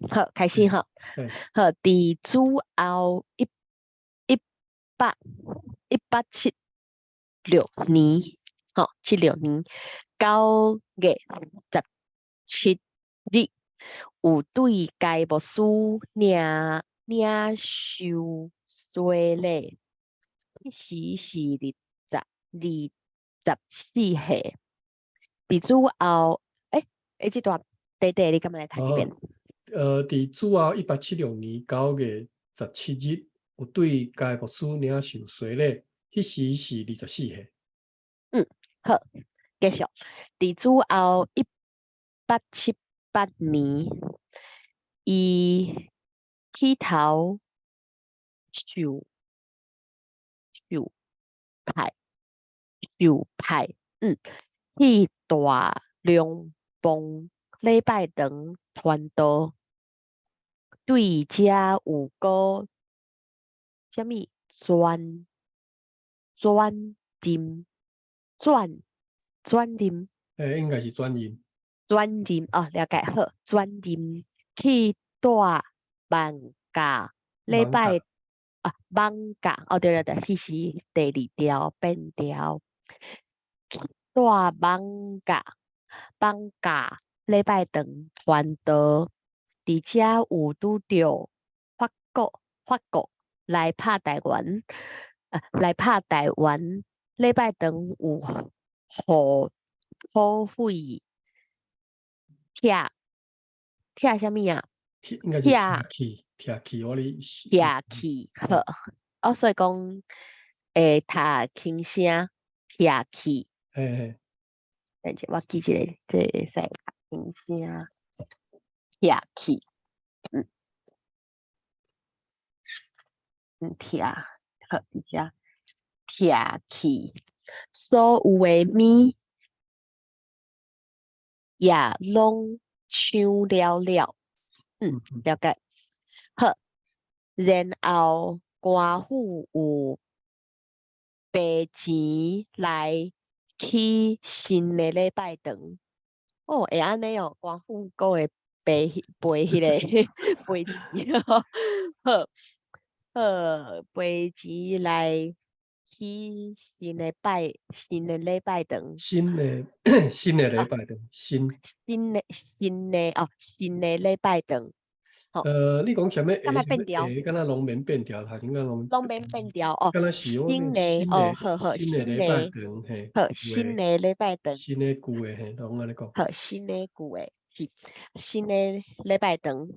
好，開始吼。好，佇主後1876年，吼，76年9月17日，有對該牧師領受洗禮，彼時是24歲。佇主後，這段短短，你敢欲來讀一遍？佇主後1876年9月17日，有對該牧師領受洗禮，彼時是24歲。嗯，好，繼續。佇主後1878年，伊起頭受派，去大龍峒禮拜堂傳道，對遮有閣啥物轉任轉轉任。應該是轉任。轉任哦，了解好，轉任去蹛艋舺禮拜啊，艋舺哦，對對對，彼時第二調變調，蹛艋舺艋舺禮拜堂傳道，佇遮有拄著法國來拍台灣，啊，來拍台灣禮拜堂有予土匪拆啥物啊？應該是拆去，拆去我咧。拆去好，哦，所以講，讀輕聲拆去。嘿嘿。等下我記一下，這會使讀輕聲拆去，拆好，佇遮拆去，所有的物也攏搶了了，了解。好，然後官府有撥錢來起新的禮拜堂。哦，會按呢哦，官府閣會撥彼個撥錢，好，好，撥錢來起新的禮拜堂。新的禮拜堂，新。新的哦，新的禮拜堂。你講啥物？敢會變調？敢若攏免變調，頭前敢攏攏免變調哦。敢若是新的哦，好好，新的禮拜堂，嘿。好，新的禮拜堂。新的舊的嘿，攏按呢講。好，新的舊的，是新的禮拜堂。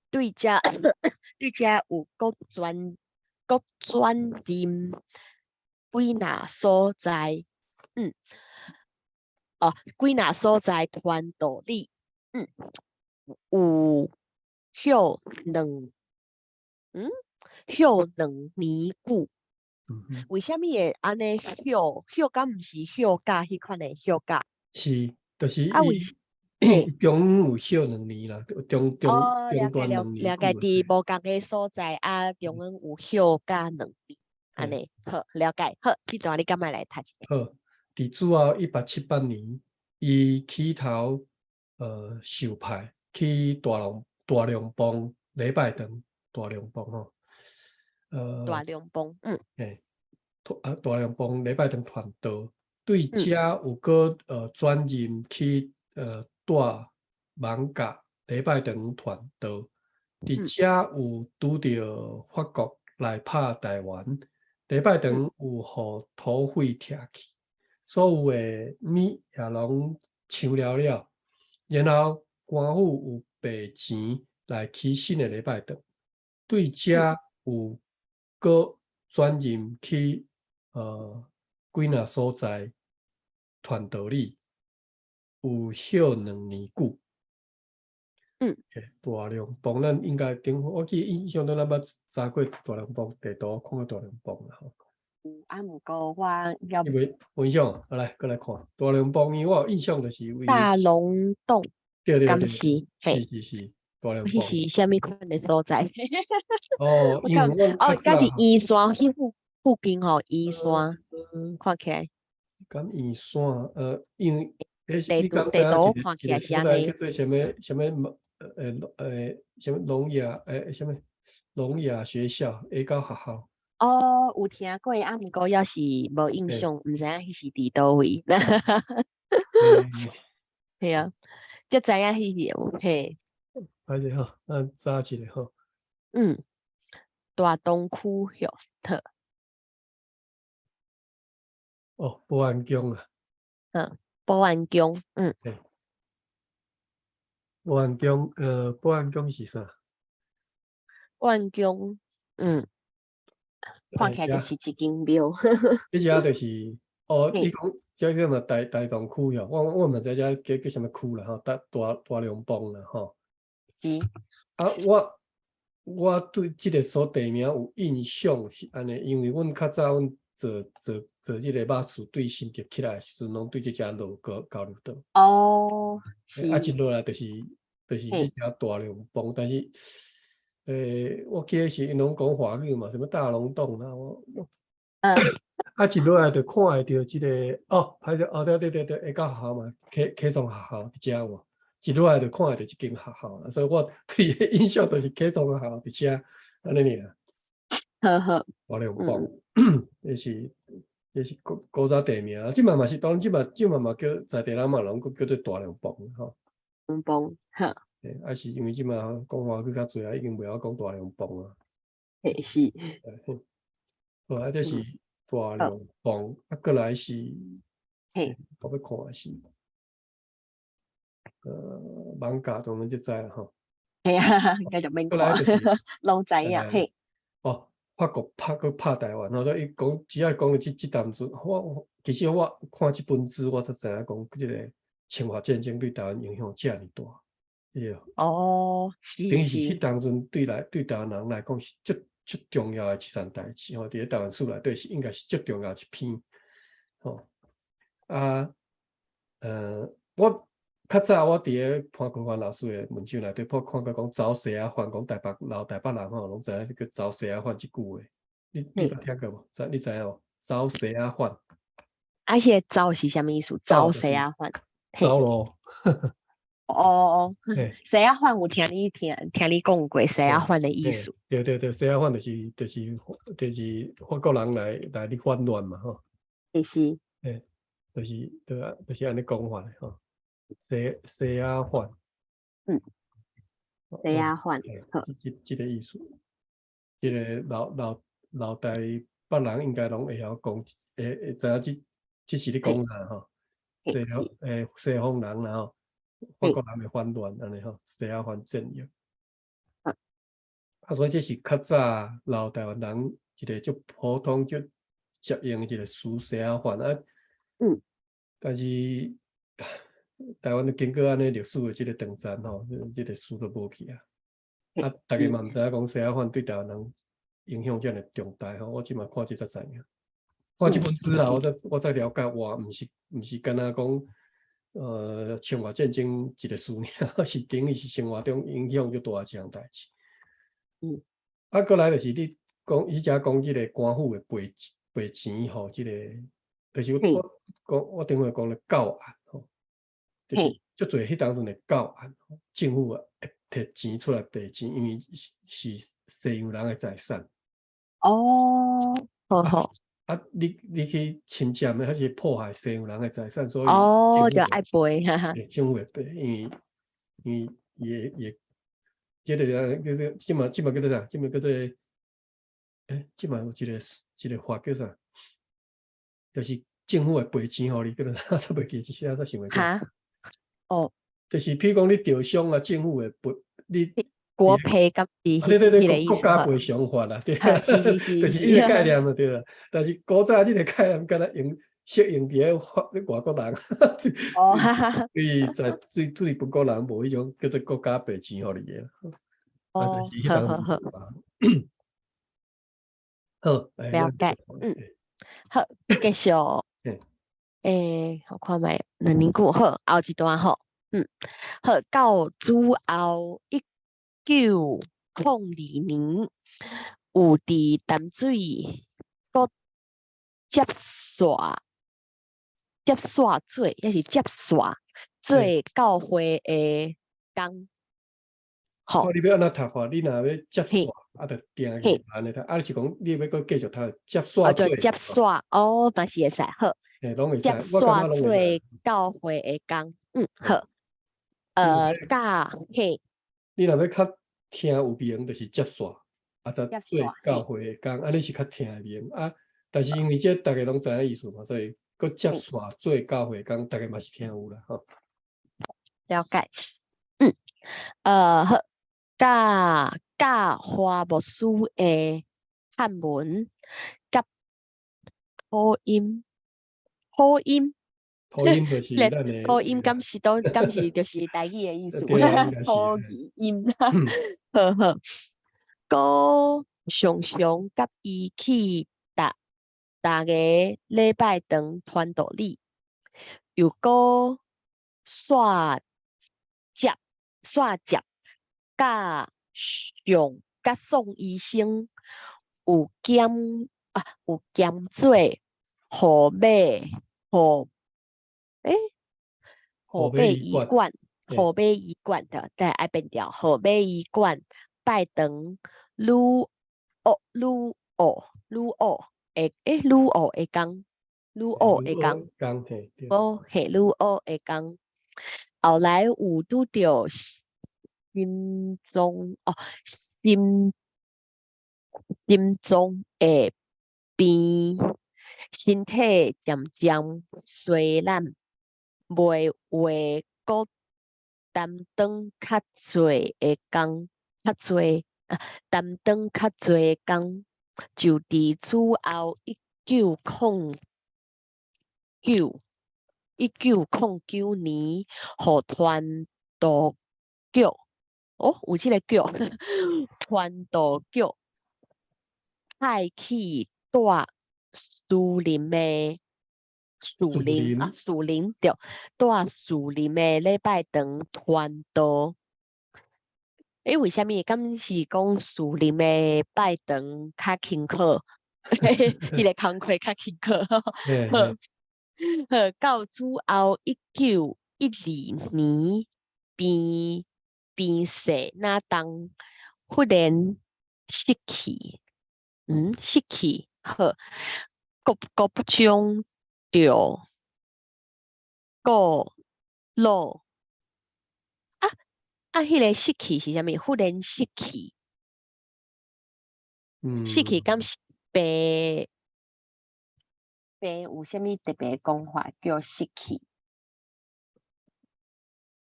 對遮有閣轉任幾若所在，哦，幾若所在傳道理，有歇2年久。為啥物會按呢歇？歇敢毋是休假彼款的休假？是，就是啊為伊中有歇兩年啦，中中哦，了中解了斷兩年了解，久。佇無仝个所在啊，中間有休假兩年，按呢好了解。好，這段你敢欲來讀一下？好，佇主後1878年，伊起頭受派去大龍峒禮拜堂，大龍峒吼，大龍峒。嘿，大龍峒禮拜堂傳道，對遮有閣轉任去蹛艋舺禮拜堂傳道，佇遮有拄著法國來拍台灣，禮拜堂有予土匪拆去，所有的物也攏搶了了，然後官府有撥錢來起新的禮拜堂，對遮有閣轉任去幾若所在傳道理，有歇2年久。大龍峒咱應該頂，我記得印象中咱捌查過大龍峒地圖，看過大龍峒啦吼。有啊，毋過我猶你袂有印象？好來，閣來看大龍峒，因為我有印象就是為大龍峒，對對對，敢是？嘿。是是是，大龍彼峒。是啥物款的所在？哦，我感因為阮哦，較早敢是圓山彼附近吼，圓山，看起來。敢圓山？因為欸，地圖你敢知地圖看影一個起來是按呢。一個所在叫做啥物啥物啥物聾啞啥物聾啞學校下到學校。哦，有聽過，啊，毋過猶是無印象，毋知影彼是佇佗位。嘿啊，才知影彼是有，嘿。歹勢吼，咱查一下吼。嗯，大東區吼，好。哦，保安宮啊。嗯，保安宮，嗯。嘿。保安宮，保安宮是啥？保安宮，嗯。看起來就是一間廟。彼只就是，哦，你講這叫嘛大東區吼，我嘛毋知這叫啥物區啦吼，大龍峒啦吼。是。啊，我對這个所地名有印象是按呢，因為阮較早阮做這个肉厝對新竹起來的時陣，攏對這遮落過交流道。哦，是。啊，一落來就是這遮大龍峒，但是，我記得是𪜶攏講華語嘛，啥物大龍峒啦，我，啊，一落來就看會著這个，哦，歹勢，哦，對對對對，下到學校嘛，啟創學校佇遮有無？一落來就看會著這間學校啦，所以我對伊的印象就是啟創學校佇遮，按呢爾。好好。大龍峒，這是古早地名，這擺嘛是當這擺這擺嘛叫在地人嘛攏閣叫做大龍峒吼。龍峒，好。嘿，啊是因為這擺講華語較濟啊，已經袂曉講大龍峒啊。嘿，是。好，啊，這是大龍峒，啊，過來是，我欲看是，艋舺當然就知啦吼。嘿啊，應該就免看，攏知影，嘿。哦，法國拍閣拍台灣，吼，所以伊講只要講這當陣，我其實我看這本書，我才知影講這个侵華戰爭對台灣影響遮爾大。哦，是。等於是彼當陣對台灣人來講是足足重要的一件代誌吼，佇咧台灣史內底是應該是足重要一篇。吼，啊，我較早我佇咧潘坤環老師的文章內底，我看過講走西仔番，講台北老台北人吼，攏知影這個走西仔番這句話。你捌聽過無？你知影無？走西仔番。啊，彼个走是啥物意思？走西仔番。走路。哦哦哦，西仔番有聽你講過西仔番的意思。對對對，西仔番就是法國人來咧反亂嘛吼。是。嘿，就是對啊，就是按呢講法的吼。西仔番。嗯。西仔番，好。這個意思。這个老台北人應該攏會曉講，會知影這是咧講啥吼。西方人啦吼。法國人的反亂按呢吼，西仔番戰役。啊，所以這是較早老台灣人一个足普通、足常用的一个詞，西仔番啊。但是台灣經過按呢歷史的這个長戰吼，這个詞都無去啊。啊，大家嘛毋知影講西仔番對台灣人影響遮爾重大吼。我這擺看這才知影。看這本書啦，我才了解，哇，毋是干焦講，侵華戰爭一個詞爾，是等於是生活中影響足大一項代誌。啊，過來就是你講，伊遮講這个官府會賠錢予這个，就是我講我頂回講的教案吼，就是足濟彼當陣的教案，政府會提錢出來賠錢，因為是西洋人的財產。哦，好好。啊，你去侵佔的，還是破壞西洋人的財產，所以哦，就愛賠。政府會賠，因為也這个叫做這擺叫做啥？這擺叫做，這擺有一個法叫啥？就是政府會賠錢予你，叫做啥？我袂記，一時仔才想袂起。哈？哦。就是譬如講你著傷啊，政府會賠你。國賠敢是對對對，彼個國家賠償法啦，對，是就是彼個概念嘛，對啦。但是古早這個概念敢若用適用佇咧法外國人，哦，對在對本國人無彼種叫做國家賠錢予你的。哦，好好好。好，了解，嗯，好，繼續。我看覓兩年久，好，後一段吼，嗯，好，到主後1902年，有佇淡水閣接續接煞做，抑是接煞做教會的工。吼，看你欲按怎讀法，你若欲接煞，啊，就定去按呢讀，啊，是講你欲閣繼續讀接煞做。接煞，哦，嘛是會使，好。嘿，攏會使。接煞做教會的工，嗯，好。教嘿。你若欲較聽有明，就是接煞，啊，則做教會的工，按呢是較聽會明啊。但是因為這逐家攏知影意思嘛，所以閣接煞做教會工，逐家嘛是聽有啦，吼。了解。嗯，好。佮教華牧師的漢文佮土音，土音，土音就是咱的土音，敢是都敢是就是台語的意思？土語音，好好。閣常常佮伊去逐逐个禮拜堂傳道理，又閣煞接煞接。佮上佮宋醫生有兼啊有兼做號碼號欸號碼醫館號碼醫館的，對，愛變調號碼醫館拜堂女學女學女學的欸女學的工女學的工，哦嘿女學的工，後來有拄著心臟哦，心心臟的病，身體漸漸衰懶，袂話閣擔當較濟的工，較濟啊，擔當較濟的工，就佇主後1909年，予傳道局，哦，有這個局，傳道局派去帶士林的士林啊，士林對，帶士林的禮拜堂傳道。欸，為啥物？敢是講士林的拜堂較輕巧？彼個工課較輕巧。好，好，到主後1912年病病逝那當忽然失去，嗯，失去，好，國國不將著過老啊啊！彼個失去是啥物？忽然失去，失去敢是病病有啥物特別講法叫失去？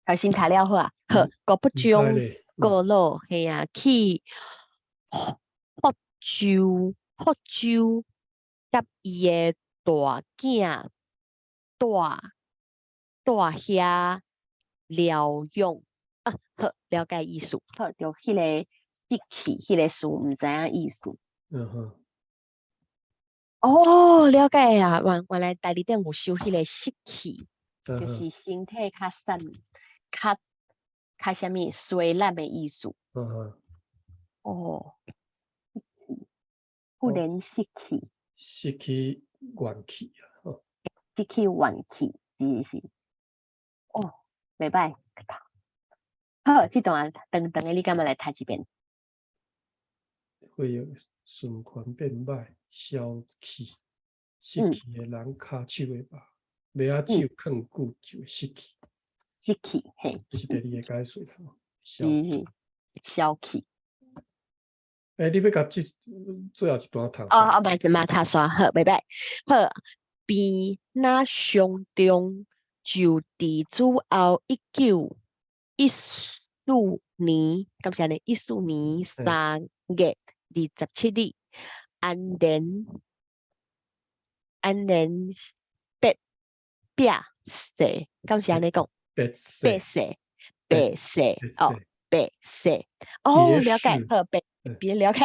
頭先讀了好啊，好，國不將過老，嘿啊，去福州，福州佮伊的大囝蹛蹛遐療養啊，好，了解意思，好，就彼個失去彼個詞，毋知影意思。嗯哼。哦，了解啊，原來台字典有收彼個失去，就是身體較散，較較啥物衰懶的意思。哦，忽然失去，失去元氣啊！失去元氣，是是。哦，袂歹。好，這段長長的，你敢欲來讀一遍？血液循環變歹，消氣，失去的人跤手的肉，襪仔手囥久就會失去。失去，嘿。這是第二個解釋啦。是是，消氣。欸，你欲共這最後一段讀？哦哦，嘛嘛讀煞，好，袂歹。好，病若傷重，就佇主後1914年，敢是按呢？14年3月27日，安然安然別病逝，敢是按呢講？別逝，別逝，哦，別逝，哦，了解，好，別別了解，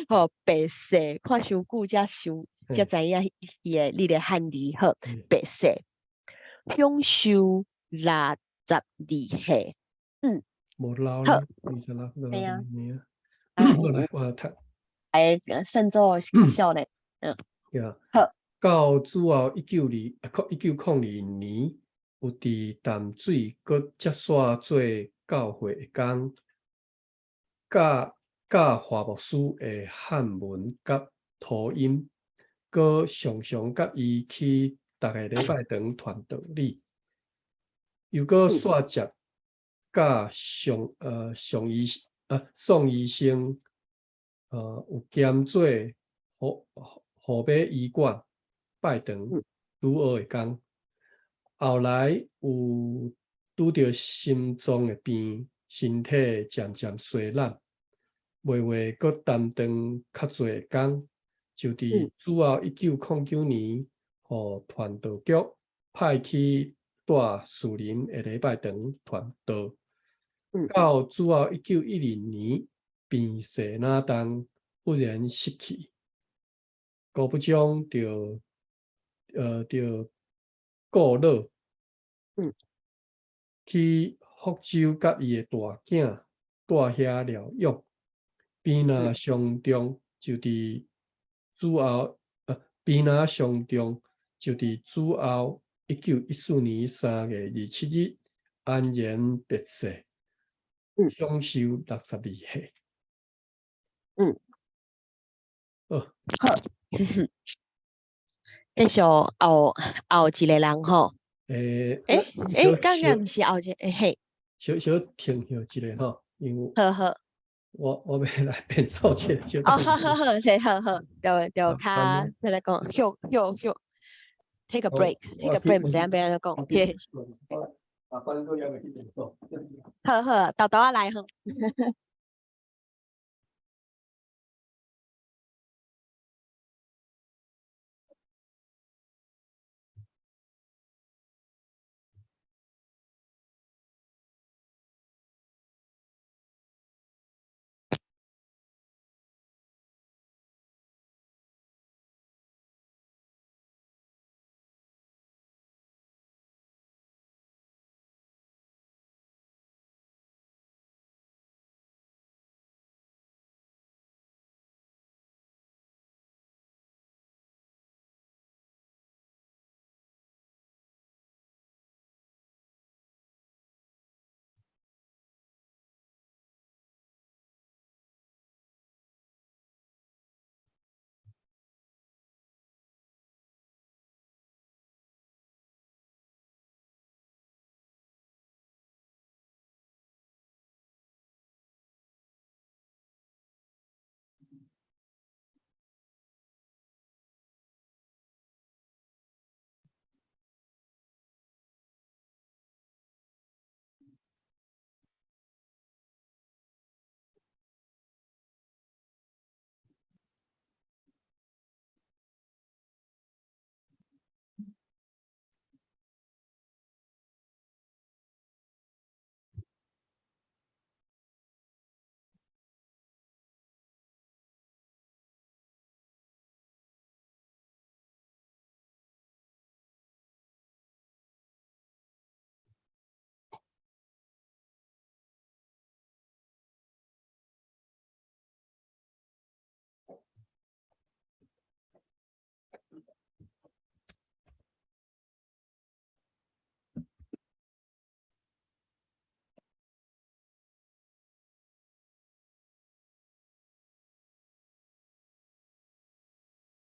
好，別逝，看傷久才想，才知影伊個你的漢字，好，別逝，享壽62歲，嗯，無老好， 26 嘿啊，年，我來我來讀。哎，勝做較少咧，嗯，呀，好，到主後1902年，有佇淡水閣接續做教會的工，教教華牧師的漢文佮塗音，閣常常佮伊去逐个禮拜堂傳道理，又閣煞接教宋醫生，有兼做護馬醫館拜堂拄學的工。後來有拄著心臟的病，身體漸漸衰老，袂話閣擔當較濟的工，就佇主後1909年，予傳道局派去帶士林的禮拜堂傳道。到主後1910年，病勢若重，忽然死去。高不將就過老，去福州佮伊的大囝蹛遐療養，病若傷重，就佇主後病若傷重，就佇主後1914年3月27日安然別逝，享壽62歲。好。好。繼續後後一个人吼。欸，剛剛毋是後一個，嘿。小小停歇一下吼，因為好好。我欲來變數這個。哦，好好好，嘿，好好，就就較欲來講，休休休，take a break，take a break，毋知影欲按怎講。嘿。啊，反正都猶未去變數。好好，沓沓仔來吼。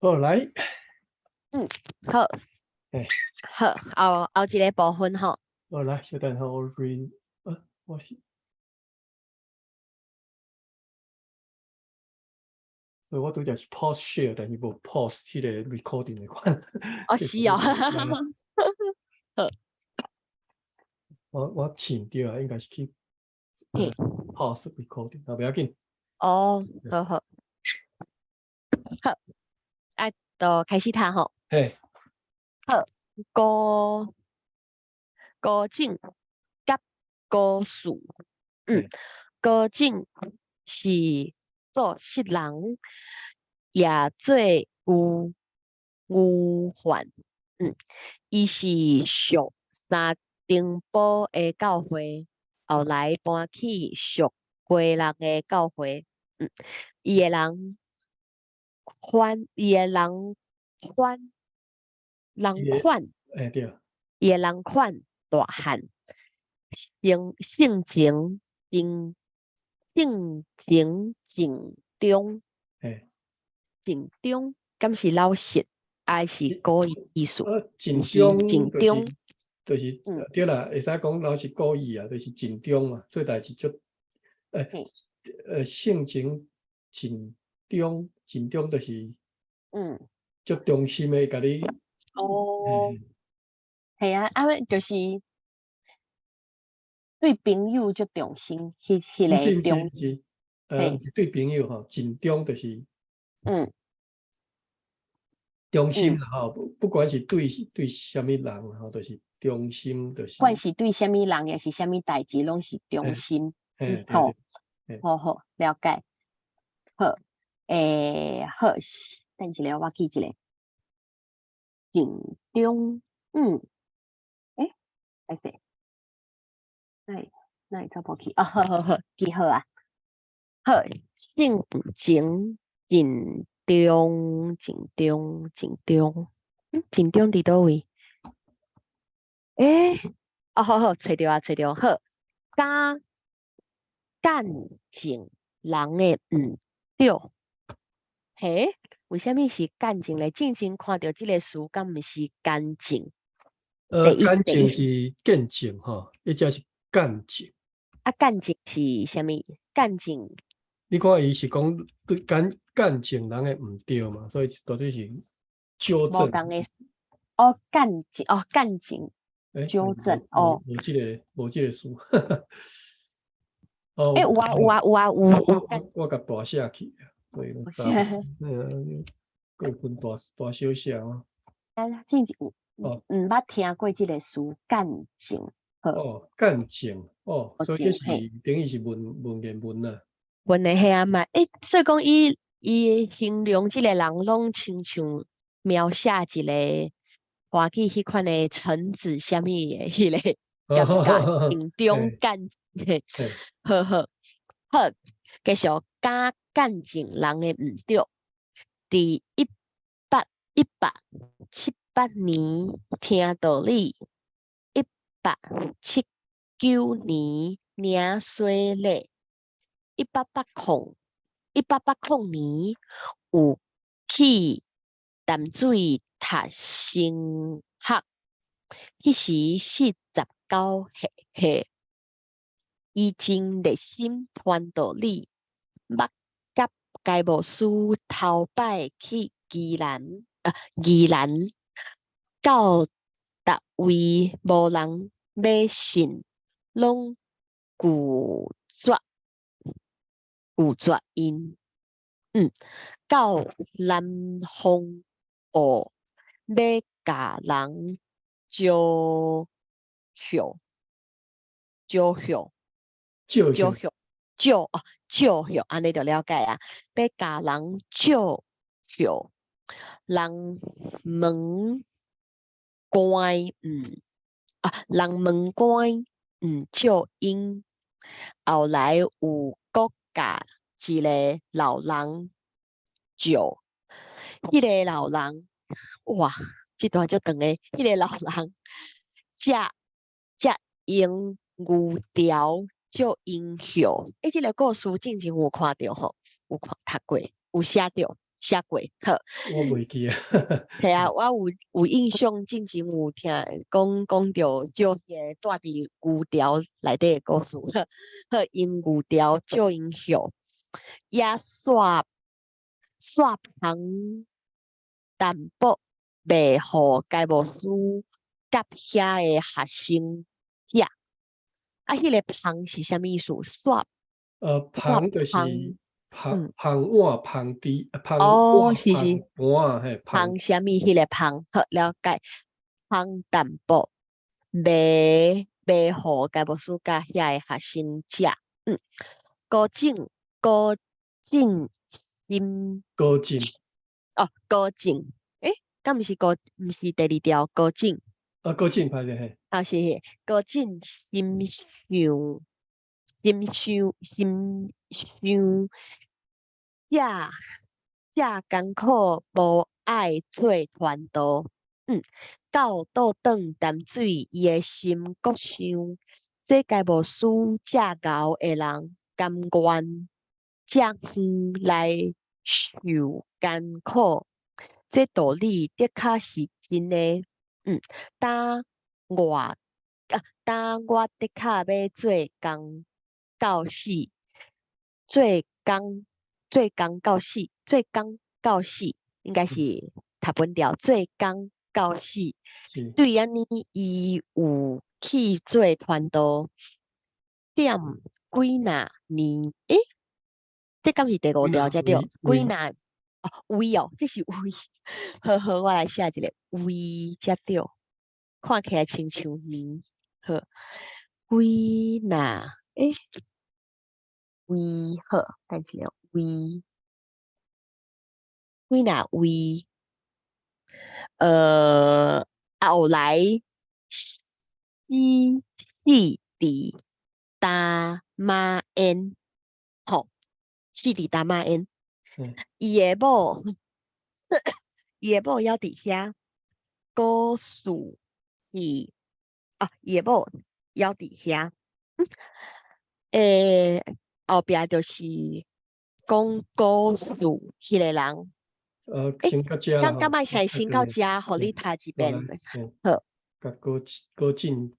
好，來。好。欸。好，後後一個部分吼。好，來，稍等下我 read，啊，我是。所以我拄才是 pause share，但是無 pause 彼个 recording 的款。哦，是哦。好。我試著啊，應該是去 pause recording，啊，不要緊。哦，好好。好，啊，就開始讀吼。嘿。好，高高景佮高樹，高景是做穡人，也做牛牛販，伊是屬三重埔的教會，後來搬去屬基隆的教會，伊的人反，伊的人反人伊的款，欸對，伊的人款大漢，性性情真性情靜中，靜中，敢是老實，還是故意意思？盡毋是忠盡就是忠，就是對啦，會使講老實故意啊，就是盡忠嘛，做代誌足，性情盡忠，盡忠就是足忠心的，共你，哦，係啊，啊，就是對朋友足忠心，彼彼毋是毋是个忠，毋是，毋是對朋友吼，盡忠就是忠心啦吼，不管是對啥物人吼，就是忠心，就是不管是對啥物人，抑是啥物代誌，攏是忠心。好，好好了解。好，好，等一下我記一下。盡忠，歹勢，哪會走無去？哦，好好好，記好啊。好，性情盡忠，盡忠，盡忠，盡忠佇佗位？哦，好好，揣著啊，揣著，好，加干淨人的毋對，嘿，為啥物是乾淨咧？進前看著這个詞，敢毋是乾淨？乾淨是見證吼，彼只是干淨。啊，乾淨是啥物？乾淨。你看伊是講對干乾淨人的毋對嘛，所以到底是糾正。無仝的哦，乾淨哦，乾淨。糾正哦。無這個詞。哦，有啊有啊有啊有有。我共大寫去，對，過分大大小寫啊。啊，進前有毋捌聽過這个詞，乾淨。哦，乾淨哦，所以這是等於是文言文啊。文的係啊嘛，所以講伊形容這个人攏親像描寫一个歡喜彼款的臣子啥物的彼个感覺，盡忠干，好好好，繼續加乾淨人的毋對，佇1878年聽道理，1879年領洗禮，1880年有去淡水讀神學，彼時49歲，伊真熱心傳道理，捌佮該牧師頭擺去宜蘭，到逐位無人欲信，攏拒絕𪜶。到南方澳欲共人招向，招向，招向，借哦，借向，按呢就了解啊。欲共人借向，人門關人門關毋借𪜶。後來有閣共一个老人借，彼个老人，哇，這段足長的，彼个老人才用牛條借𪜶葉。這个故事進前有看著吼，有看讀過，有寫著，寫過，好。我袂記啊。係啊，我有印象，進前有聽講講著借彼個蹛佇牛條內底的故事，好，用牛條借𪜶葉，也煞煞芳淡薄袂予該牧師佮遐的學生食。啊，彼个芳是啥物意思？煞芳就是芳芳碗、芳滴、芳哦，是是，盤嘿，芳啥物？彼个芳，好了解。芳淡薄袂予該牧師佮遐个學生食。高進心高進哦，高進，敢毋是高，毋是第二條高進。啊，高進歹勢嘿。啊是高進心想心想心想，遮遮艱苦無愛做傳道，到倒轉淡水，伊的心閣想：這該牧師遮𠢕的人，甘願遮遠來受艱苦，這道理的確是真的。今我啊，今我的確欲做工到死，做工做工到死，做工到死，應該是讀本條，做工到死。對按呢，伊有去做傳道，踮幾若年，這敢是第五條才對？幾若哦，位哦，這是位。好好，我來寫一个位才對，看起來親像年。好，幾若位好，等一下位，幾若位，後來死死佇大馬煙，吼，死佇大馬煙。伊的某，伊的某猶佇遐，高樹是啊，伊的某猶佇遐。後壁就是講故事彼个人。先到遮啦。敢敢愛先到遮，予你讀一遍。好。共高高進，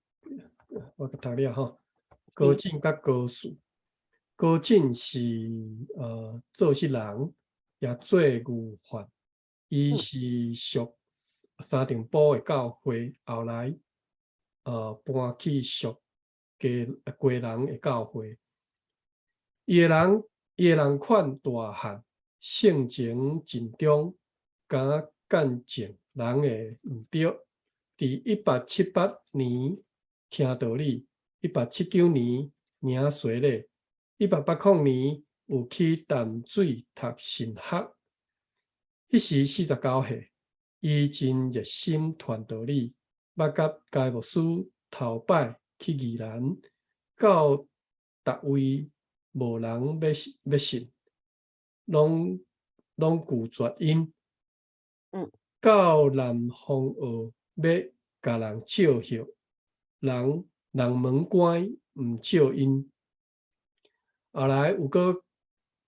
我共讀了吼。高進佮高樹，高進是做事人，也做牛販。伊是屬三重埔的教會，後來搬去屬基基隆的教會。伊的人款大漢，性情盡忠，敢見證人的毋對。佇1878年聽道理，1879年領洗禮，1880年有去淡水讀神學。彼時49歲，伊真熱心傳道理，捌佮該牧師頭擺去宜蘭，到逐位無人欲信，攏拒絕𪜶。到南方澳欲共人借歇，人門關毋借𪜶。後來有閣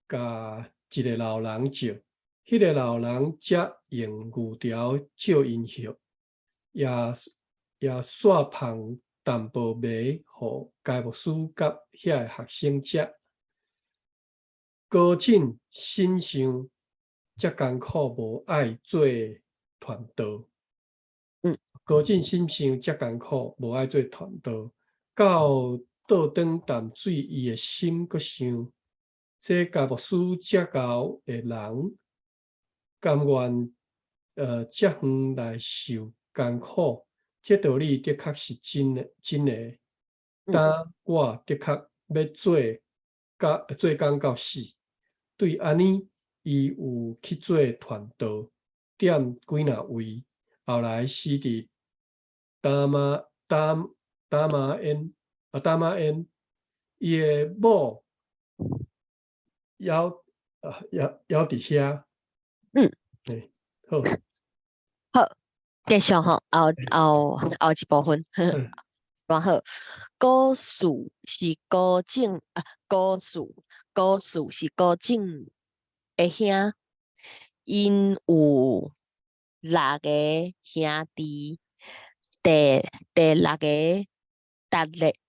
共一个老人借，彼个老人才用牛條借𪜶歇，也煞捧淡薄糜予該牧師佮遐个學生食。高進心想遮艱苦無愛做傳道。高進心想遮艱苦無愛做傳道，到倒轉淡水，伊的心閣想：這該牧師遮𠢕的人，甘願遮遠來受艱苦，這道理的確是真的，真的。但我的確欲做甲做工到死。對按呢，伊有去做傳道，踮幾若位，後來死佇大馬煙啊，大馬煙，伊的某猶啊猶猶佇遐。好。好，繼續吼，後一部分，偌好。高樹是高進啊，高樹是高進的兄，𪜶有六个兄弟，第六个，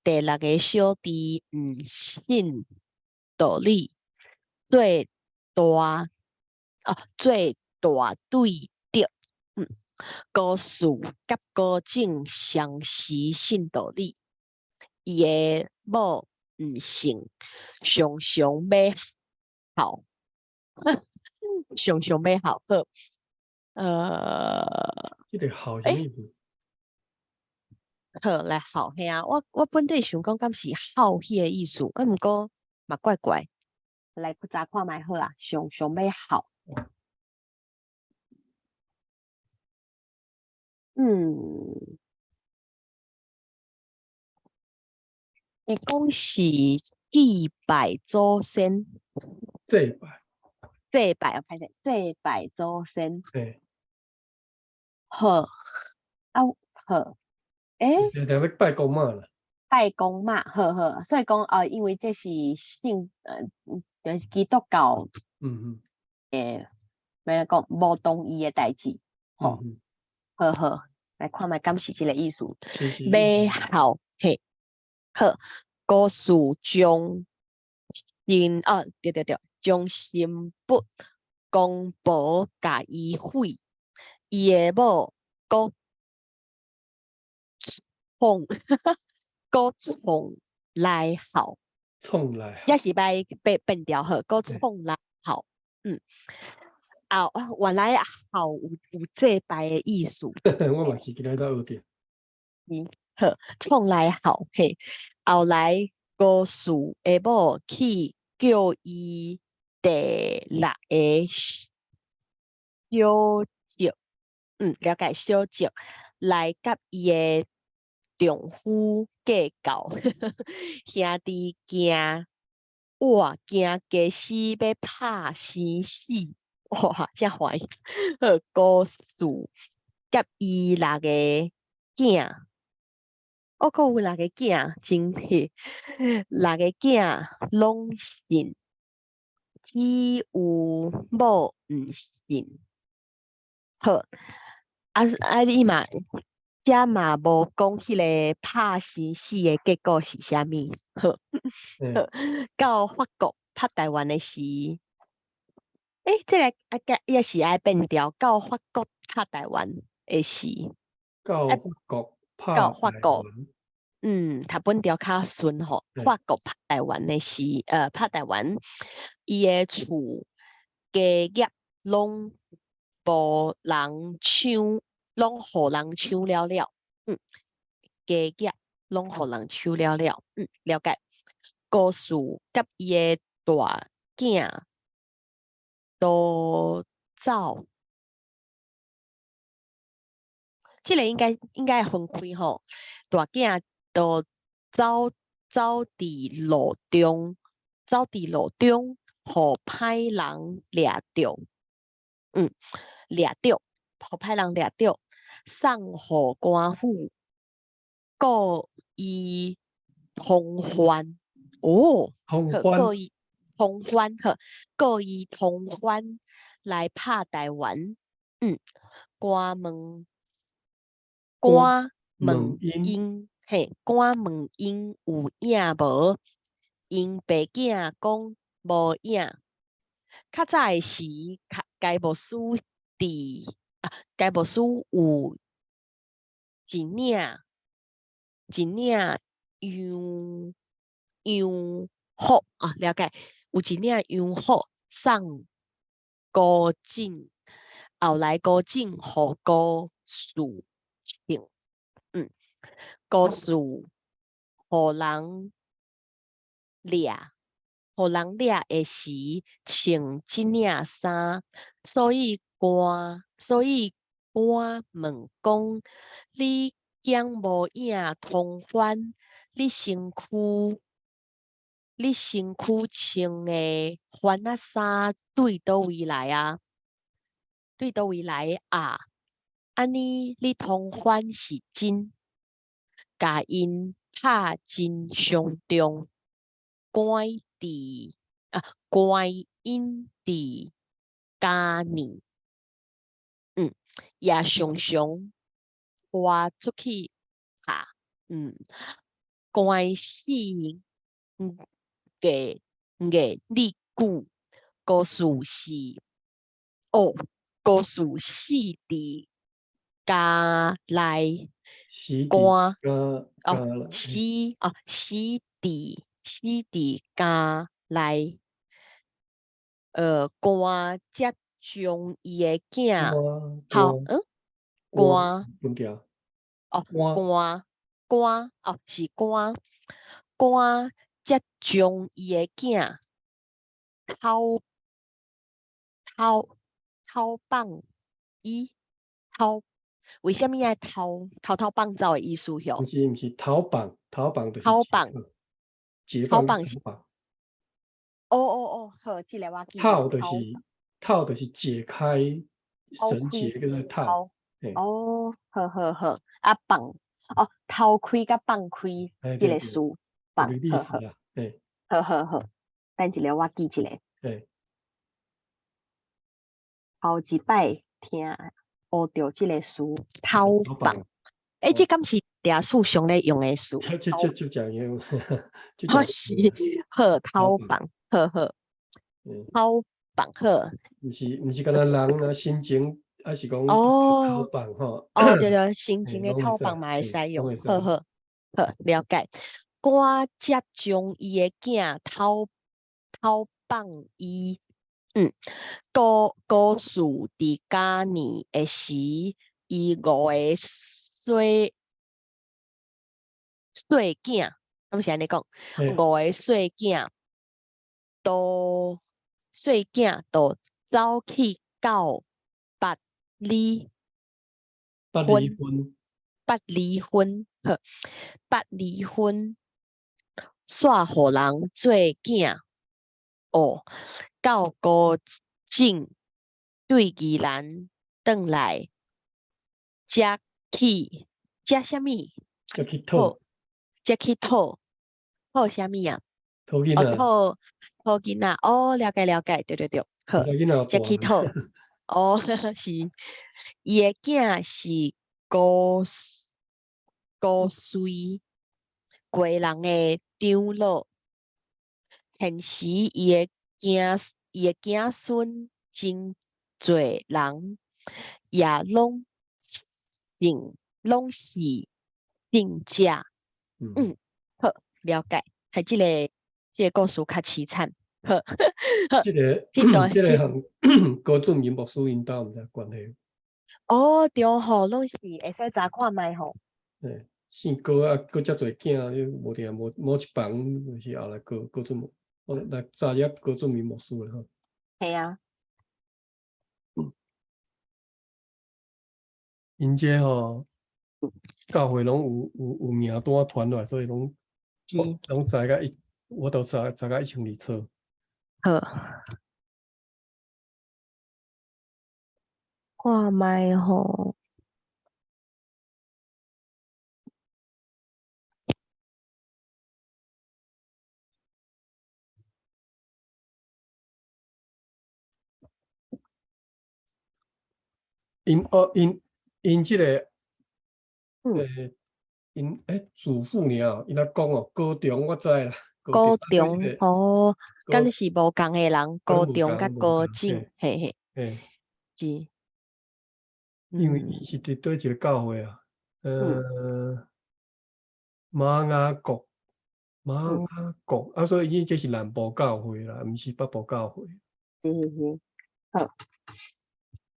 第六个小弟毋信道理，做大啊，做大對的。高樹佮高進相時信道理，伊的某毋信，常常欲哭，常常欲哭好。這个哭啥物意思？好，來哭，嘿啊，我本底想講敢是哭彼个意思，啊，毋過嘛怪怪，來查看覓好啊，常常欲哭。伊講是祭拜祖先，祭拜，祭拜，哦，歹勢，祭拜祖先。嘿。好。啊，好，欸？定定欲拜公媽啦。拜公媽，好好，所以講哦，因為這是信就是基督教欸，欲講無同意的代誌，吼。好好，來看覓敢是這个意思。是是。欲孝，嘿，好，故事將新哦，對對對，將新婦公婆共伊毀，伊的某閣創閣創來孝。創來也是欲變變調好，閣創來孝，啊，原來孝有祭拜的意思。我嘛是今日才學著。好，創來孝，嘿，後來高士的某去叫伊第六个小叔，了解小叔來佮伊的丈夫計較，兄弟驚，哇，驚家私欲拍生死，哇，遮壞。好，高士佮伊六个囝，哦，閣有六個囝，真係六個囝攏信，只有某毋信。好，啊啊，你嘛，遮嘛無講彼个拍生死的結果是啥物？好，好，到法國拍台灣的時，欸，這个啊，也是愛變調。到法國拍台灣的時，到法國拍到法國，讀本調較順吼。法國拍台灣的時，拍台灣，伊的厝家業攏無人搶，攏予人搶了了。家業攏予人搶了了。了解。高士佮伊的大囝都走，這个應該分開吼。大囝都走走佇路中，走佇路中，予歹人掠著。掠著，予歹人掠著，送予官府，告伊通犯。哦，通犯，告伊通犯，好，告伊通犯來拍台灣。官問，官問𪜶，嘿，官問𪜶有影無？𪜶爸囝講無影。較早的時，該牧師佇啊，該牧師有一領一領洋洋服啊，了解，有一領洋服送高進，後來高進予高士穿，高士予人掠，予人掠的時穿這領衫，所以官問講：你敢無影通犯？你身軀穿的番仔衫對佗位來啊？對佗位來啊？按呢你通犯是真，共𪜶拍真傷重，關佇啊關𪜶佇監獄，也常常拖出去拍，關死月月日久，故事是哦，故事死佇監內，關哦死哦死佇死佇監內，官才將伊的囝，好，官哦官官哦是官官才將伊的囝偷偷偷放伊偷，為啥物愛偷偷偷放走的意思吼？毋是毋是，逃放逃放就是逃放解放逃放是逃放。哦哦哦，好，這個我記套就是套就是解開繩結，叫做套。嘿。哦，好好好，啊放，哦，偷開佮放開這個詞，放，有意思啦，嘿。好好好，等一下我記一下。頭一擺聽學著這個詞，偷放。欸，這敢是歷史上咧用的詞？這這這講用，哦是，好偷放，好好，偷放好。毋是，敢若人啊，心情，還是講偷放吼？哦，對對，心情的偷放嘛會使用，好好好，了解。趕才將伊的囝偷偷放伊，高高士佇嘉年的時，伊五個細細囝，敢是按呢講？五個細囝都細囝都走去到八里八里分，八里分，好，八里分，煞予人做囝，哦，到高進對宜蘭轉來，才去才啥物？才去討，才去討討啥物啊？討囡仔。討討囡仔，哦，了解了解，對對對，好，才去討，哦，是，伊的囝是高高隨歸人的長老，現時伊的子孫真濟人也攏姓攏是姓者，嗯，好，了解，係這個這個故事較淒慘，好，這個這個和高俊明牧師𪜶兜毋知關係。哦，對吼，攏是會使查看覓吼。對，姓高啊，閣遮濟囝，無定無某一房，就是後來高高俊，我來查一高俊明牧師啦吼。係啊。𪜶這吼，教會攏有名單傳落來，所以攏攏知甲一，我都查查甲一清二楚。好。看覓吼。𪜶哦，𪜶𪜶這個，𪜶欸祖父爾，伊若講哦，高中我知啦。高中哦，敢是無仝的人，高中佮高進，嘿嘿，嘿，是。因為伊是佇佗一個教會啊？瑪雅國，瑪雅國，啊，所以伊這是南部教會啦，毋是北部教會。好。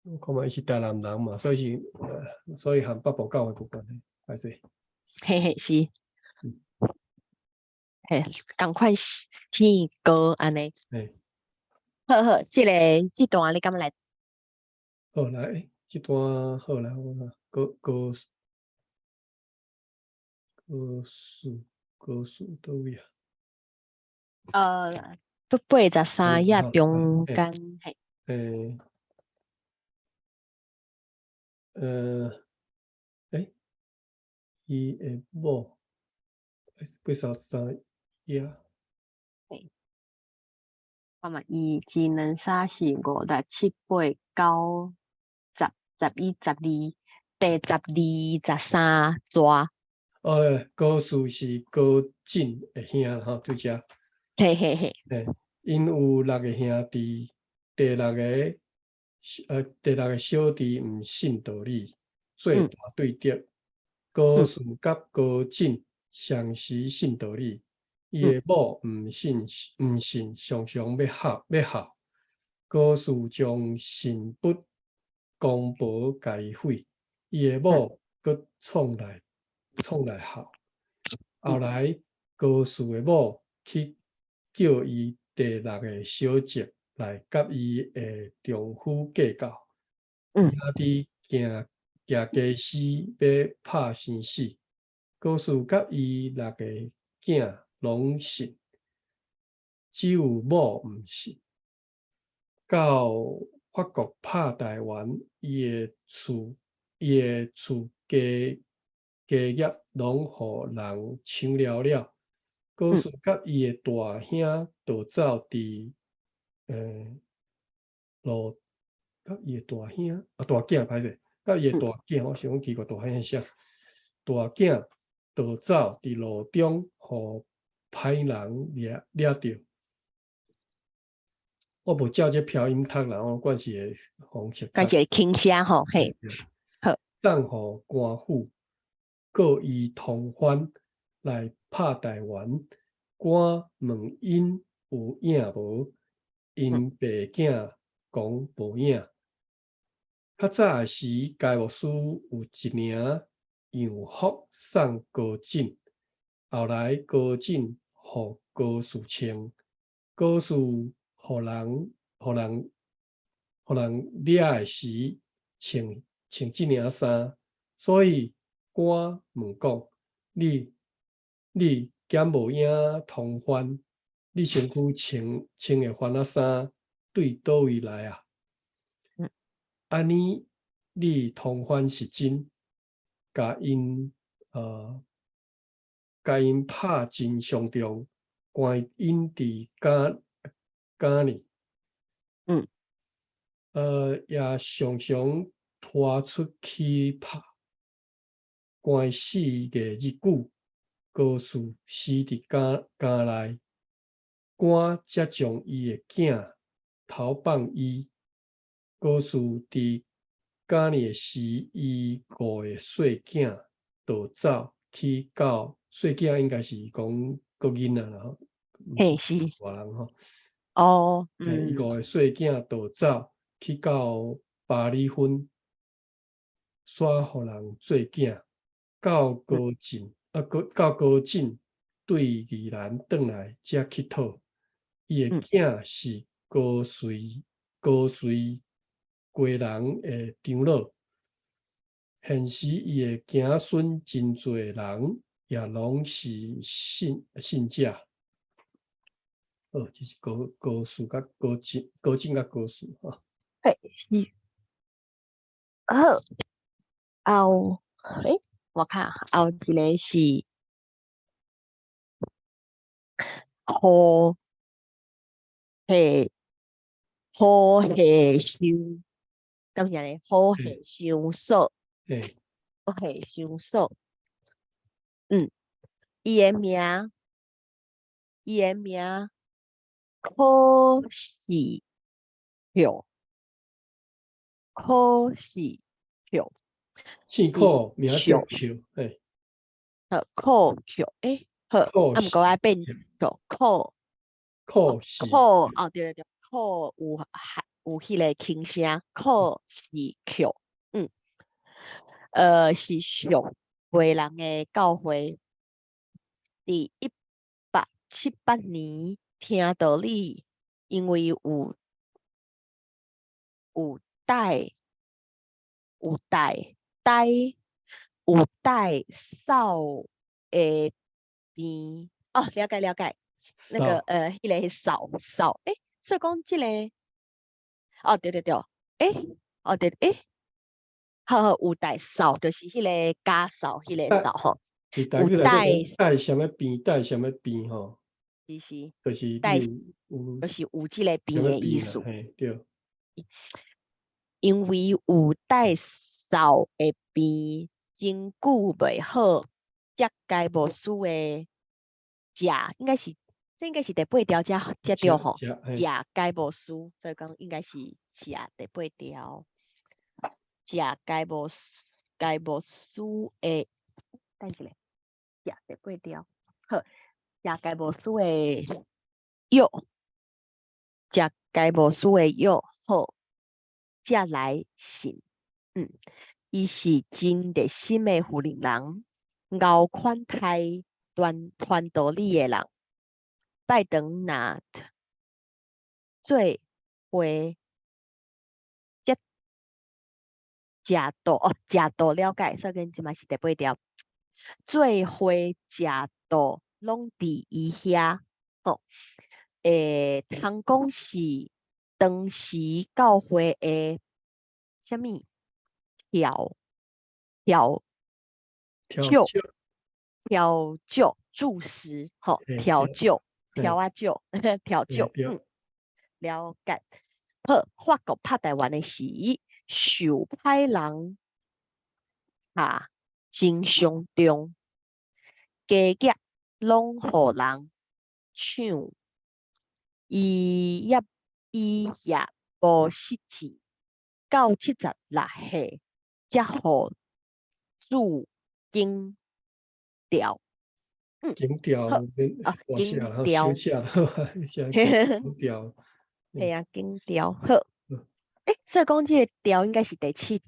我看嘛，伊是台南人嘛，所以是，所以和北部教會無關係，歹勢。嘿嘿，是。嘿，仝款姓高按呢。嘿。好好，這個這段你敢來？好來，這段好來，我看高高高數高數佗位啊？都83頁中間，嘿。欸，欸，伊的某，83頁。嘿。看覓，伊一兩三四五六七八九十十一十二，第十二十三逝。哦，高樹是高進的兄吼，對遮。嘿嘿嘿。嘿，𪜶有六个兄弟，第六個小弟毋信道理，做大對敵。高樹佮高進相時信道理，伊的某毋信，毋信，常常欲孝欲孝。高樹將信筆公婆共伊毀，伊的某閣創來創來孝。後來高樹的某去叫伊第六个小侄來佮伊的丈夫計較，兄弟行行家私欲拍生死，高樹佮伊六个囝攏信，只有某毋信。到法國拍台灣，伊的厝伊的厝家家業攏予人搶了了。高士佮伊的大兄逃走佇路，佮伊的大兄啊大囝歹勢，佮伊的大囝，我想講奇怪，大兄是啥？大囝逃走佇路中，予歹人掠掠著。我無照這飄音讀啦，我慣勢的方式讀。家己輕聲吼，嘿，好。送予官府，告伊通番來拍台灣。官問𪜶有影無？𪜶爸囝講無影。較早的時，該牧師有一領洋服送高進，後來高進予高士穿，高士予人予人予人掠的時，穿穿這領衫，所以官問講：你你敢無影通番？你身軀穿穿的番仔衫對佗位來啊？按呢，你通番是真，共𪜶共𪜶拍真傷重，關𪜶佇監監裡。也常常拖出去拍，關4個日久，高士死佇監監內，官才將伊的囝投放伊。高士佇監裡的時，伊五个細囝逃走去到細囝應該是講閣囡仔啦吼，毋是大人吼。伊五個細囝逃走去到巴里芬，煞予人做囝，到高進啊，高到高進對宜蘭轉來才去討。伊的囝是高瑞高瑞家人的長老。現時伊的子孫真濟人也攏是信信者。哦，這是高高士佮高進高進佮高士吼。嘿，是。好，後，欸，我看後一个是何下何下想，敢是按呢？何下想所，何下想所。伊的名，伊的名柯是孝，柯是孝，姓柯，名叫孝，嘿。好，柯孝，欸，好，啊，毋過愛變做柯，柯是柯，哦，對對對，柯有有彼个輕聲，柯是孝，是屬華人的教會，佇1878年聽道理，因為有有帶有帶帶有帶掃的病，哦，了解了解，那個彼个掃掃，欸，所以講這个，哦，對對對，欸，哦對，欸，好好，有帶掃就是彼个家掃，彼個掃吼，有帶帶啥物病，帶啥物病吼，是是，就是帶有就是有這个病的意思。嘿，對。因為有帶掃的病，真久袂好，才該牧師的食，應該是，這應該是第八條才才對吼，食該牧師，所以講應該是食第八條，食該牧該牧師的，等一下，食第八條，好，食該牧師的藥，食該牧師的藥好，才來信。伊是真熱心的富人人，𠢕款待傳傳道理的人。拜堂若做會，才食道哦，食道了解，所以講這嘛是第八條。做會食道攏佇伊遐吼，通講是當時教會的啥物跳調調酒，調酒注釋，吼，調酒，調仔酒，調酒，嗯，了解。好，法國拍台灣的時，受歹人拍真傷重，家業攏予人搶，伊也無失志，到76歲才予主檢調。檢調，啊，檢調，寫檢調，係啊，檢調好。欸，所以講這個調應該是第七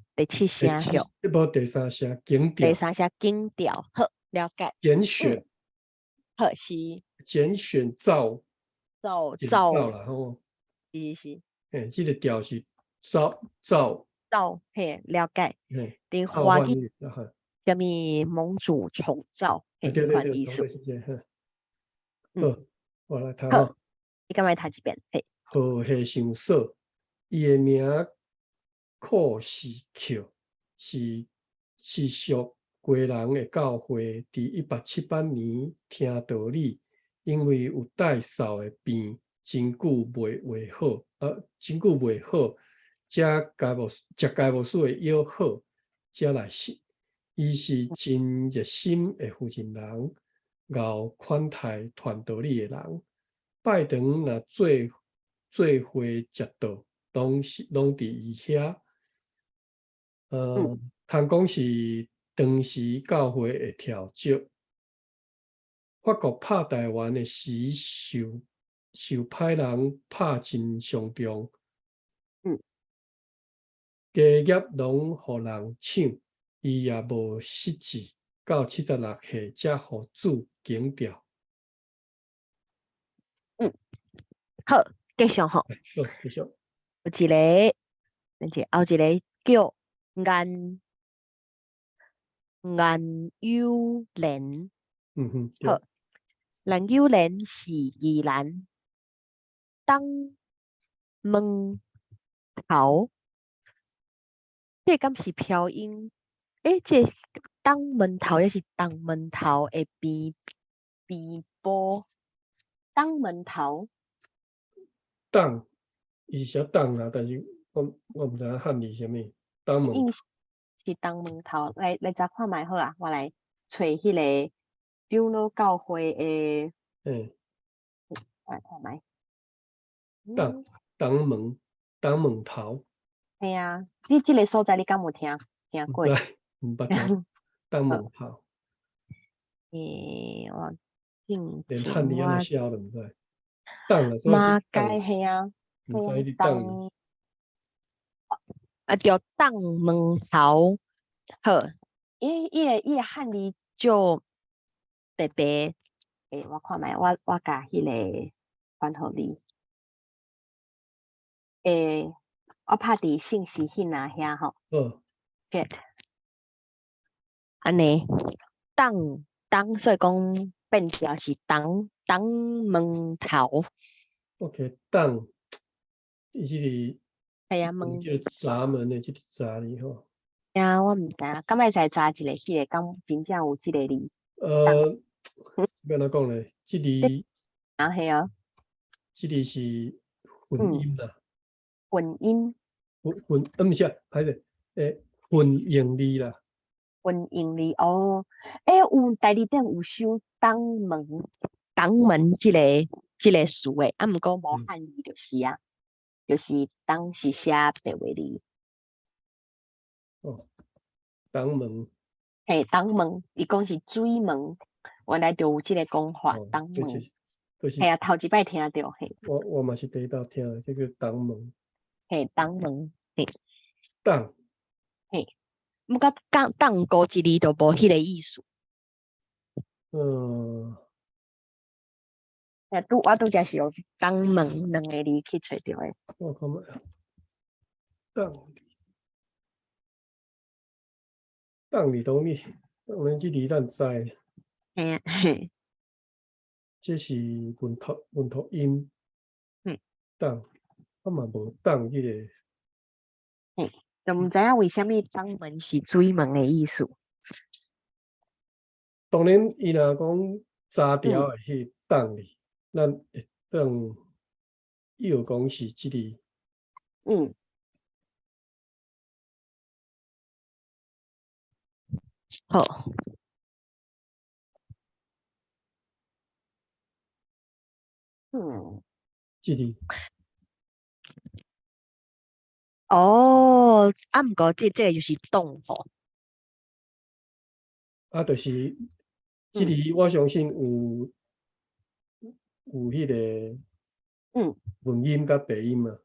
聲響。這無第三聲，檢調。第三聲檢調，好，了解。揀選。好是。揀選造。造造啦吼。是是。欸，這個調是造造。造嘿，了解。嘿。佇華語，啥物蒙主寵造，彼款意思。好，我來讀。好，你敢來讀一遍？嘿。河下想說，伊的名庫士克，是屬歸人的教會，佇178年聽道理，因為有帶掃的病，真久袂畫好，真久袂好，才該牧食該牧師的藥好，才來信。伊是真熱心的負責人，𠢕款待傳道理的人。拜堂若做會食道，攏佇伊遐。通講是當時教會的調酒。法國拍台灣的時，受歹人拍真傷重。家業攏予人搶，伊也無失志，到76歲才予主檢調。嗯，好，繼續吼。好，繼續。有一個，等下，後一個叫顏友蓮。好，顏友蓮是宜蘭東門頭，這個敢是飄音？欸，這個東門頭抑是東門頭的邊埔？東門頭。東，伊是寫東啦，但是我毋知影漢字啥物。東門。應是東門頭，來查看覓好啊！我來揣彼個長老教會的。來看覓。東門頭。嘿啊，你這個所在你敢有聽過？毋捌聽。東門頭。欸，我連漢字按怎寫我都毋知。東馬偕嘿啊，毋知東。啊，著東門頭，好，伊個漢字就特別，欸，我看覓，我共彼個傳予你。欸，我拍佇信息彼仔遐吼。好。 Get。按呢，東東，所以講變調是東東門頭。 OK，東，伊這個。係啊，門。這個閘門的這個閘字吼。啊，我毋知影，敢會使查一下彼個，敢真正有這個字？欲按怎講咧？這字。啊，係啊。這字是混音啦。混音。混混，毋是啊，歹勢，欸，混音字啦。混音字哦，欸，有大字典有收東門，東門這個詞的，啊，毋過無漢字就是啊，就是東是寫白話字。哦，東門。嘿，東門，伊講是水門，原來就有這個講法，東門。就是。嘿啊，頭一擺聽著嘿。我嘛是第一擺聽，這個東門。嘿，東門，嘿。東。嘿，毋過東東孤一字就無彼個意思。欸，我拄才是用東門兩個字去揣著的。我看覓啊，東。東字當然，當然這字咱知。嘿啊，嘿。這是文托音。東，我嘛無東這個。嘿，就毋知影為啥物東門是水門的意思。當然，伊若講查調的彼個擋字，咱會當又講是這個。好。這個。哦，啊，毋過這個就是擋吼。啊，就是這個，我相信有彼個文音佮白音啊。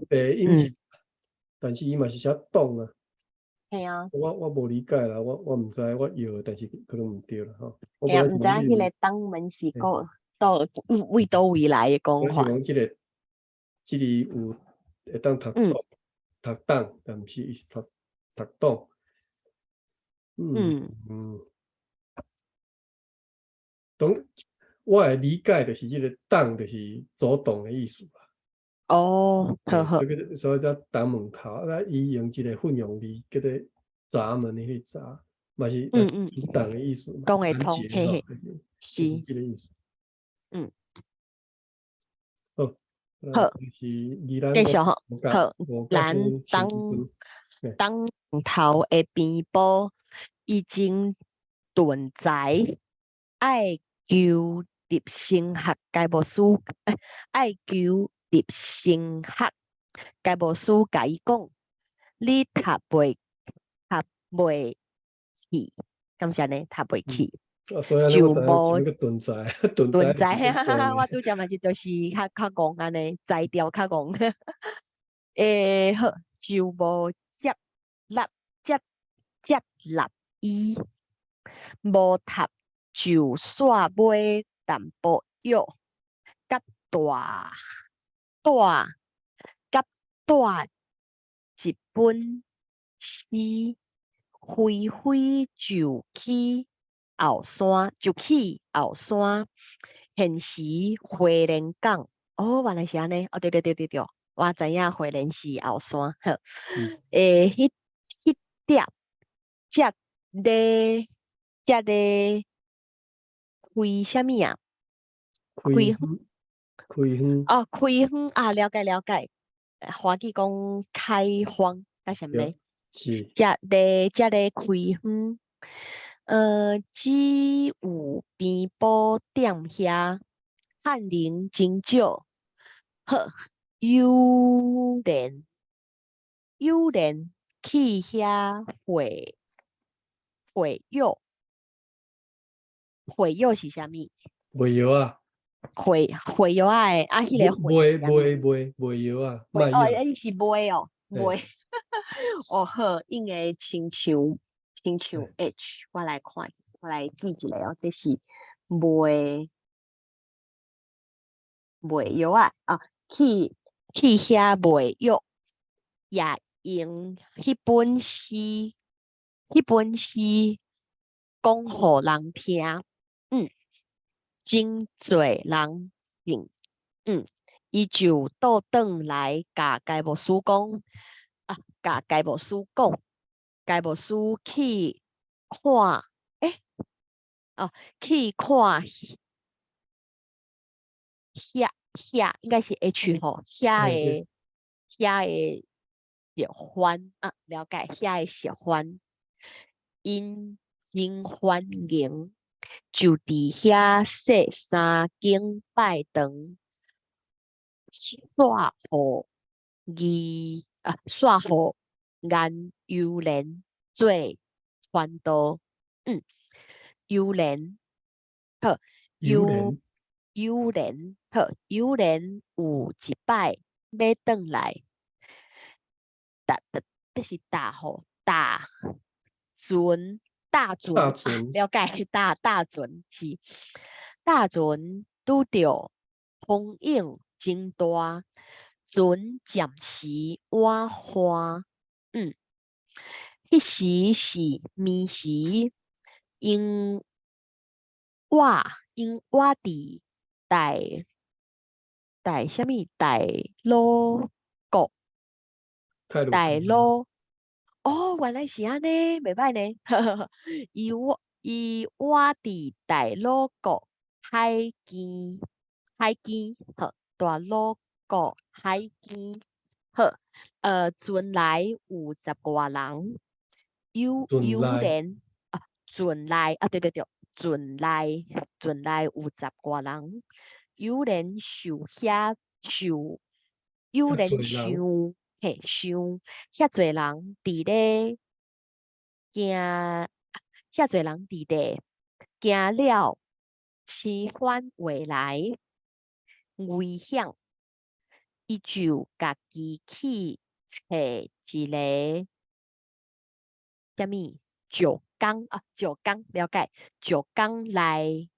白音是，但是伊嘛是寫擋啊。嘿啊。我無理解啦，我毋知，我搖，但是可能毋對啦吼。嘿啊，毋知影彼個擋門是講佗為佗位來的講法。我是講這個有會當讀擋，讀擋，但毋是讀擋。當我的理解就是這個擋就是阻擋的意思啦。哦，好好。所以才擋門口，啊，伊用一個混用字叫做閘門的彼個閘，嘛是阻擋的意思嘛。講會通，嘿嘿，是。這個意思。好。好。是宜蘭繼續吼，好，咱東東頭的邊埔已經囤財，愛求入神學該牧師，愛求入神學該牧師共伊講，你讀袂去，敢是按呢？讀袂去。就無囤財，囤財，我拄則嘛是就是較戇按呢，才調較戇。好，就無接納伊，無讀就煞買淡薄藥，佮帶帶佮帶一本詩，飛飛就去後山，就去後山，現時花蓮港。哦，原來是按呢。哦，對對對對對，我知影花蓮是後山。好，彼碟才咧才咧開啥物啊？開開荒。哦，開荒啊，了解了解。華語講開荒，抑是毋咧？是。才咧開荒。只有邊埔踮遐，漢人真少。好，有人去遐會藥，會藥是啥物？賣藥啊？會藥仔的啊，彼個賣賣賣賣藥啊？哦，伊是賣哦，賣。哦好，應該親像 H，我來看，我來記一下哦，這是賣藥仔啊，去遐賣藥，也用彼本詩講予人聽，真濟人信，伊就倒轉來共該牧師講，啊，共該牧師講，該牧師去看，哦，去看遐應該是 H 吼，遐的習慣啊，了解遐的習慣，𪜶真歡迎，就佇遐設三更拜堂，煞予義啊，煞予顏尤蓮做傳道，尤蓮好，尤尤蓮好，尤蓮有一擺欲轉來，搭搭，這是搭吼，搭船，搭船，了解，搭船是搭船拄著風湧真大，船暫時倚岸，彼時是暝時，𪜶倚佇大啥物大魯閣，太魯大閣。路，哦，原來是按呢，袂䆀呢。伊倚伊倚佇大魯閣海邊，海邊，好，大魯閣海邊，好，船內有十外人，有有船內連啊，船內啊，對對對，船內船內有十外人，有連受遐受，有連遐濟人想嘿想遐濟人佇咧驚，遐濟人佇咧驚了，生番話來危險，伊就家己去揣一个啥物石工啊，石工了解，石工來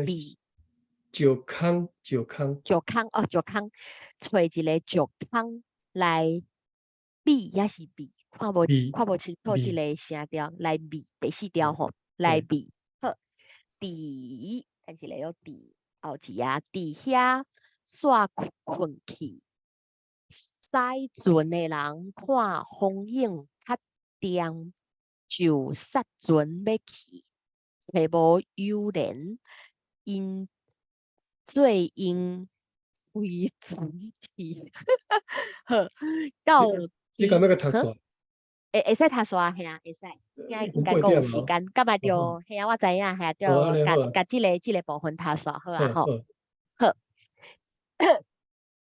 避石空，石空，石空哦，石空，揣一个石空來避，抑是避，看無避看無清楚這避个聲調，來避第四調吼，來對避。好，佇等一下哦，佇後一頁，佇遐煞睏去，駛船的人看風湧較重，就剎船欲去，揣無友連，𪜶做𪜶開船去。好，到你敢欲閣讀煞？會使讀煞，嘿啊，會使，應該閣有時間，敢會著，嘿啊，我知影，嘿啊，著共共這个部分讀煞好啊，吼，好。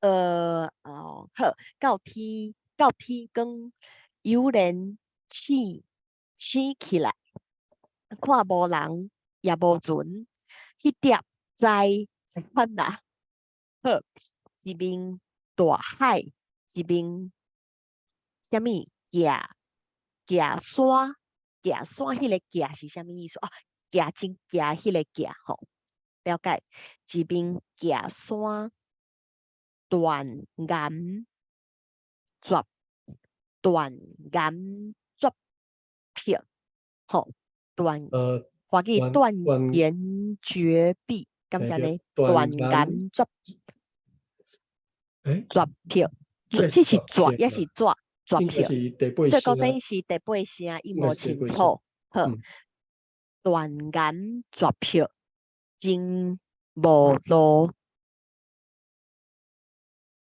哦，好，到天光，友連醒醒起來，看無人也無船，彼粒知款啊，好，一面大海，一面啥物行行山，行山彼个行是啥物意思？哦，行真行彼个行吼，了解。一面行山，斷岩絕斷岩絕壁，吼，斷華語斷岩絕壁，敢是按呢？斷岩絕絕壁，這是絕抑是絕絕壁？所以講這是第八聲，伊無清楚。好，斷岩絕壁，真無路。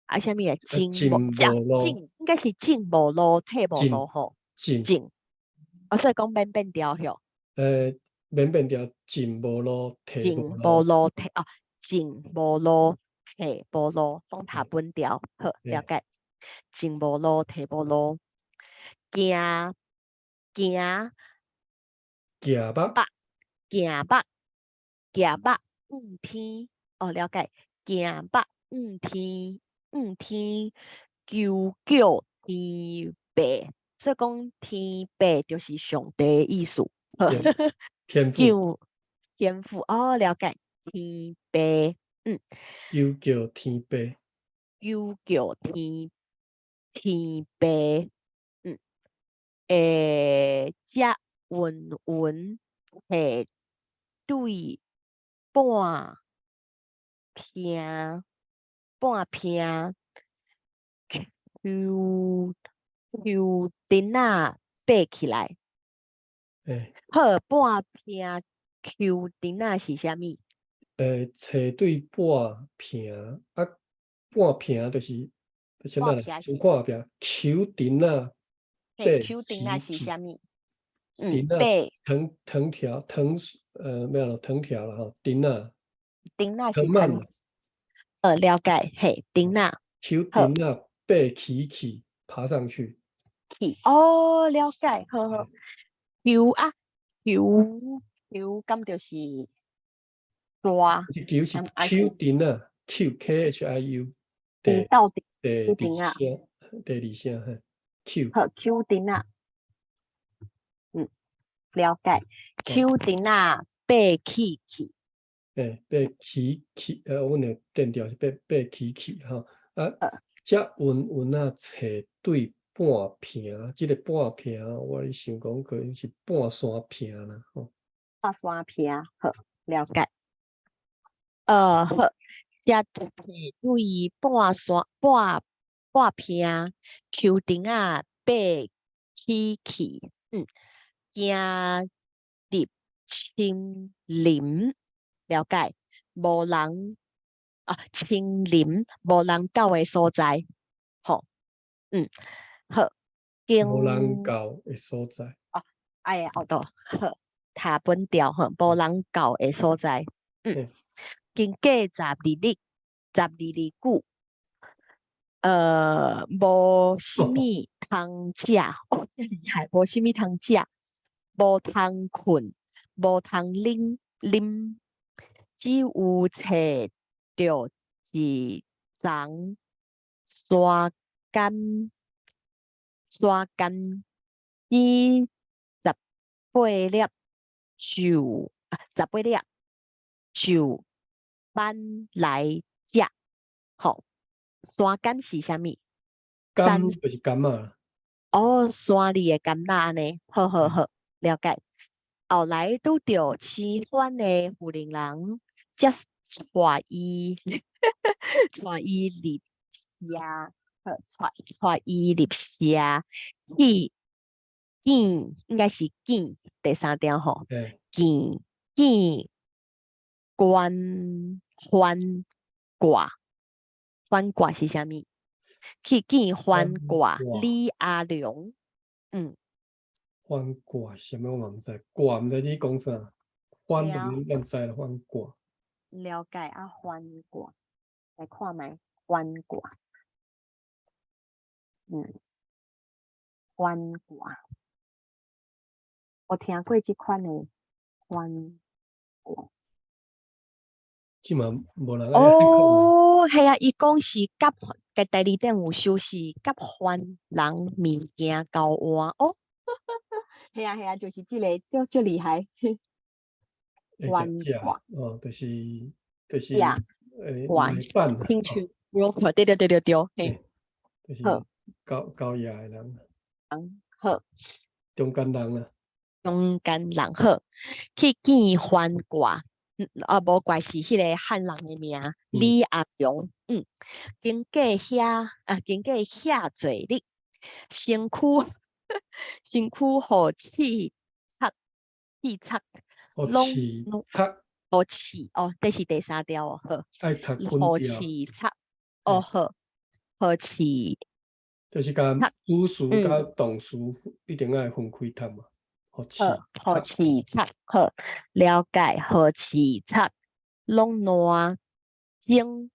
啊，啥物啊？進無進，應該是進無路，退無路吼。進，啊，所以講免變調吼。免變調，進無路，退進無路，退啊，進無路，退無路，攏讀本調，好，了解。進無路，退無路，行行行目，行目，行目，向天，哦，了解。行目向天，向天求叫天父，所以講天父就是上帝的意思。天父，求天父，哦，了解。天父，求叫天父，求叫天父，才穩穩下對半坪半坪樹樹墩仔爬起來。好，半坪樹墩仔是啥物？揣對半坪啊，半坪就是先等下，先看後壁，樹墩仔嘿，樹墩仔是啥物？墩仔藤藤條藤咩咯藤條啦吼，墩仔。墩仔是藤。了解，嘿，墩仔。樹墩仔爬起去，爬上去。去，哦，了解，好好。樹啊，樹樹，敢就是大。樹是樹墩仔，Q K H I U。到底第二聲，第二聲嘿，Q。好，樹墩仔。了解。樹墩仔爬起去。嘿，爬起去，阮的變調是爬爬起去吼。啊，才穩穩仔揣對半坪，這个半坪，我咧想講可能是半山坪啦，吼。半山坪，好，了解。好，才揣對半山半破坪，丘顶仔爬起去，行入深林，了解，無人啊，深林無人到的所在，吼，好，無人經到的所在。哦，哎呀，哦對，好，踏本調吼，無人到的所在，經過12日，12日久，無啥物通食，哦，遮厲害，無啥物通食，無通睏，無通啉啉，只有揣著一叢山柑，山柑子18粒就啊，十八粒就搬來食，吼，山柑是啥物？柑就是柑仔。哦，山裡的柑仔按呢，好好好，了解。後來拄著痴番的婦人人，才帶伊入社，好，帶伊入社去見，應該是見第三條吼，見關番卦，番卦是啥物？去見番卦李阿良，番卦啥物我嘛毋知，卦毋知你講啥，番就咱知啦，番卦。了解啊，番卦來看覓，番卦，番卦，我聽過這款的番卦。這嘛無人愛哦，係啊，伊講是佮佮第二點有修是佮番人物件交換哦。係啊係啊，就是這個，足足厲害。番卦哦，就是買辦聽取broker，對對對對對，嘿，就是交交易的人。嗯，好。中間人啊。中間人好，去見番卦，啊，無怪是彼個漢人的名李阿良，經過遐啊，經過遐濟日，身軀予刺插刺插，攏插，予刺哦，這是第三條哦，好，愛讀分予刺插，哦好，予刺，就是共主詞佮動詞一定愛分開讀嘛。予刺予刺插，好，了解，予刺插，攏爛腫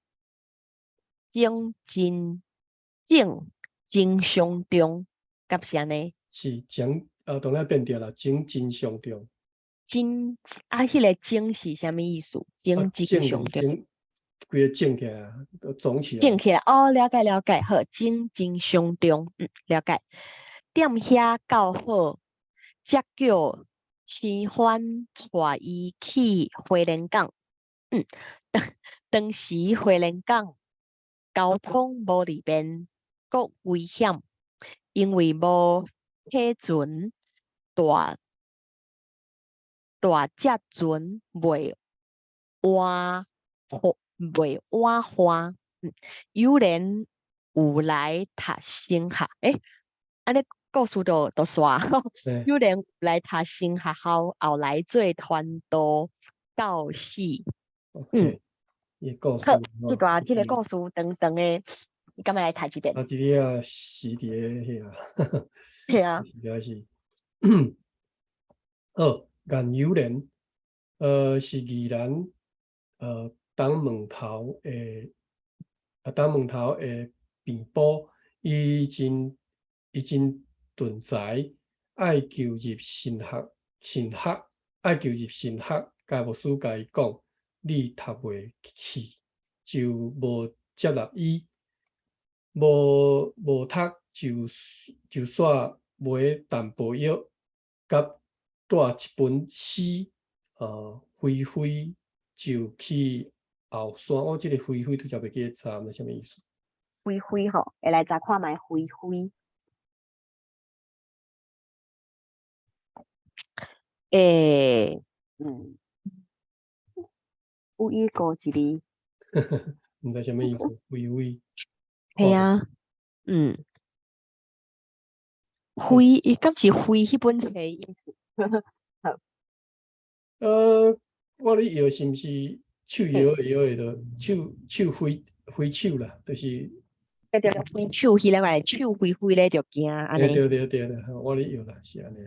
腫真腫真傷重，敢是按呢？是腫，啊，當然變掉啦，腫真傷重。真啊，彼個腫是啥物意思？腫真傷重。規个腫起來，都腫起來。腫起來，哦，了解了解，好，腫真傷重，了解。踮遐較好，才叫青番帶伊去花蓮港。當時花蓮港交通無利便，閣危險，因為無貨船，大大隻船袂倚袂倚岸，有人有來讀神學，按呢故事就煞，有人有來讀神學校，後來做傳道到死。伊故事好，這段這个故事長長的，你敢欲來讀一遍？啊，這個啊，死佇咧遐，係啊。實在是。好，顏友蓮，是宜蘭，東門頭的，啊，東門頭的病埔，伊真頓才，愛求入神學，神學，愛求入神學，該牧師共伊講，你讀袂去，就無接納伊，無讀就煞買淡薄藥，佮帶一本詩，飛飛就去後山。我這個飛飛拄才袂記得查，毋知啥物意思。飛飛吼，會來查看覓飛飛。有一個一字。毋知啥物意思，飛飛。係啊。飛伊敢是飛彼本冊意思？好。我咧搖是毋是手搖會搖會著手手揮揮手啦，就是。對對對，揮手彼個嘛，手揮揮咧就行按呢。對對對對，我咧搖啦，是按呢。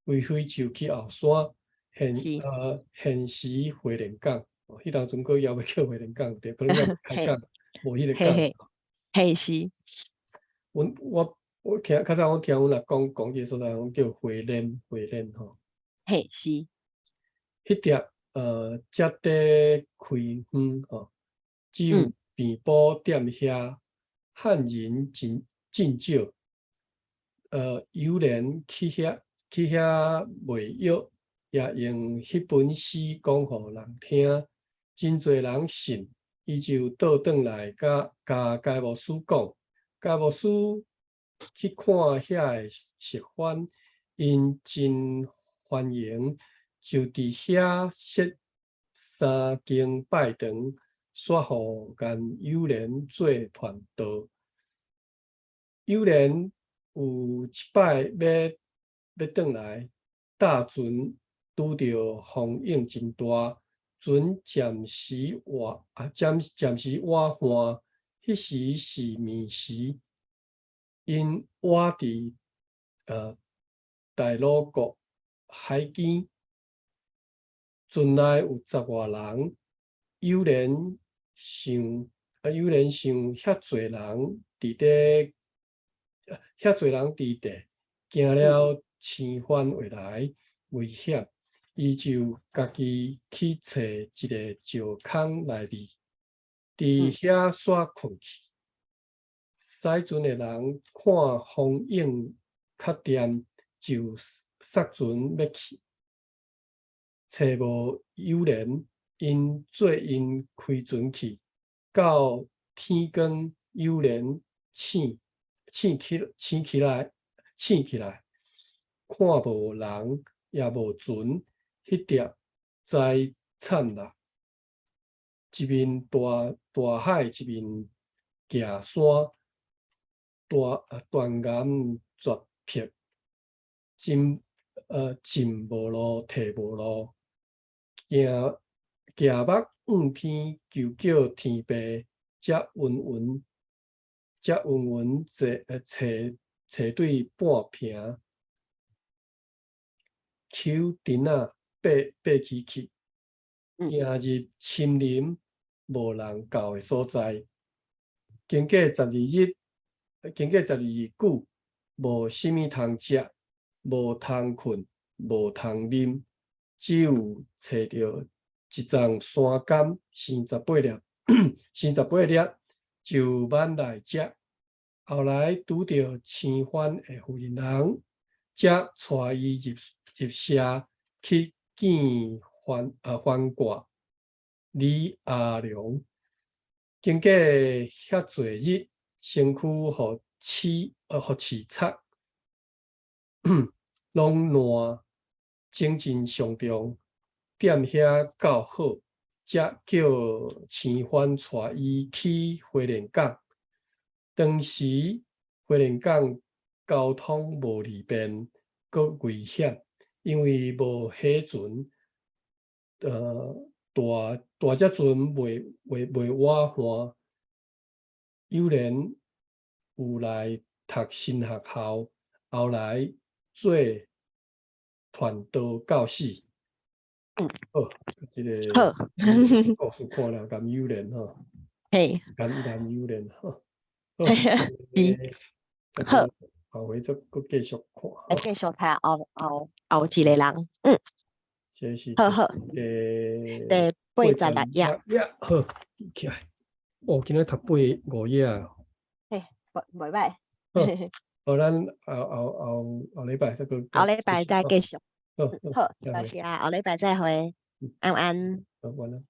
揮揮手去後山，現時花蓮港，彼當陣閣猶未叫花蓮港，對，可能猶開港，無彼個港。嘿是。阮我我聽較早我聽阮阿公講這個所在，攏叫花蓮花蓮吼。嘿是。彼碟才佇開遠吼，只有病埔踮遐，漢人真真少。有人去遐賣藥，也用彼本詩講予人聽，真濟人信，伊就倒轉來共共該牧師講，該牧師去看遐个石番，𪜶真歡迎，就佇遐設三更拜堂，煞予顏友蓮做傳道。友蓮有一擺欲轉來，搭船拄著風湧真大，船暫時倚啊，暫暫時倚岸。彼時是暝時，𪜶倚佇大魯閣海邊，船內有十外人。友蓮想啊，友蓮想遐濟人佇咧，遐濟人佇地，驚了生番會來危險，伊就家己去揣一个石空內面，佇遐煞睏去。駛船的人看風湧較恬，就剎船欲去，揣無友蓮，𪜶做𪜶開船去，到天光，友蓮醒醒起醒起來，醒起來，看無人，也無船，彼碟知慘啦！一面大大海，一面行山，大斷崖絕壁，進無路，退無路，行行目向天，求叫天父，才穩穩，才穩穩坐揣揣對半坪，丘頂仔爬爬起去，行入深林無人到的所在。經過十二日，經過十二日久，無啥物通食，無通睏，無通啉，只有揣著一叢山柑，生十八粒，生十八粒就挽來食。後來拄著生番的婦人人，才帶伊入入社去見番番掛李阿良。經過遐濟日，身軀予刺予刺插，攏爛，精神傷重，踮遐較好，才叫生番帶伊去花蓮港。當時花蓮港交通無利便，閣危險，因為無火船，大大隻船袂袂袂倚岸。友蓮有來讀神學校，後來做傳道到死。好，這个故事看了顏友蓮吼，顏顏友蓮吼。好，後回再閣繼續看。來繼續睇後後後一个人，嗯。這是好好。第 86頁。好，起來。哦，今仔讀85頁啊。嘿，袂䆀。好，咱後後後後禮拜再閣。後禮拜再繼續。好，好，多謝啊，後禮拜再會，安安。好，晚安。